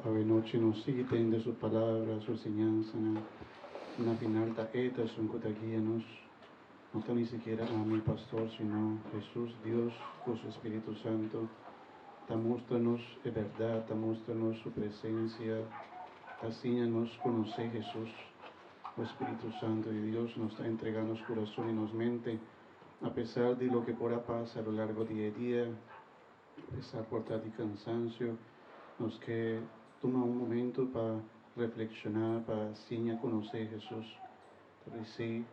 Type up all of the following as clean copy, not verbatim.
Awe nochi nos sigui tende su palabra, su enseñansanan. Na final ta E ta esun ku ta guia nos. No ta ni sikiera ami, pastor, sino Hesus, Dios, ku su Spiritu Santu ta mustra nos e bèrdat, ta mustra nos su presensia, ta siña nos konosé Hesus. O Spiritu Santu di Dios, nos ta entregá nos kurason i nos mente, apesar di loke por a pasa a lo largo di e dia, apesar por ta di kansansio, nos ke tuma un momento pa reflekshoná, pa siña konosé Hesus. Ta p'esei,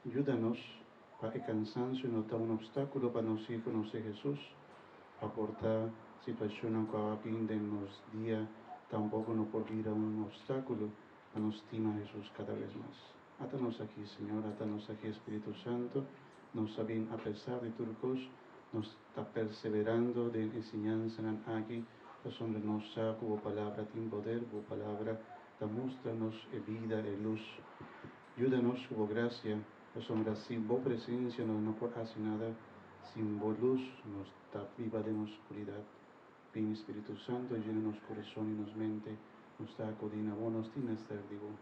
yuda nos pa e kansansio no ta un opstákulo pa nos sigui konosé Hesus, pa por ta situashonnan ku a bin den nos dia tampoko no por bira un opstákulo pa nos stima Hesus kada bes mas. Ata nos aki, Señor, ata nos aki, Spiritu Santu, nos a bin apesar di tur kos, nos ta perseverando den e siñansanan aki, pasobra nos sa ku bo Palabra tin poder, bo Palabra ta mustra nos e bida, e lus. Yuda nos ku bo grasia, pasobra sin bo presensia nos no por hasi nada, sin bo lus nos ta biba den oskuridat. Bin, Spiritu Santu, yena nos kurason i nos mente, nos ta akudí na bo, nos tin mester di bo.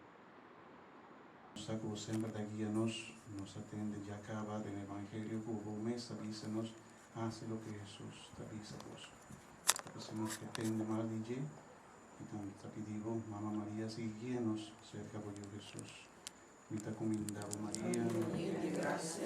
Nos sa ku bo semper ta guia nos, nos a tende dja kaba den Evangelio ku bo mes ta bisa nos, hasi loke Hesus ta bisa boso. Ta p'esei nos ke tende mas di dje, i tambe ta pidi bo, Mama Maria, sigui guia nos serka bo Yu Hesus. Mi ta kuminda bo, Maria.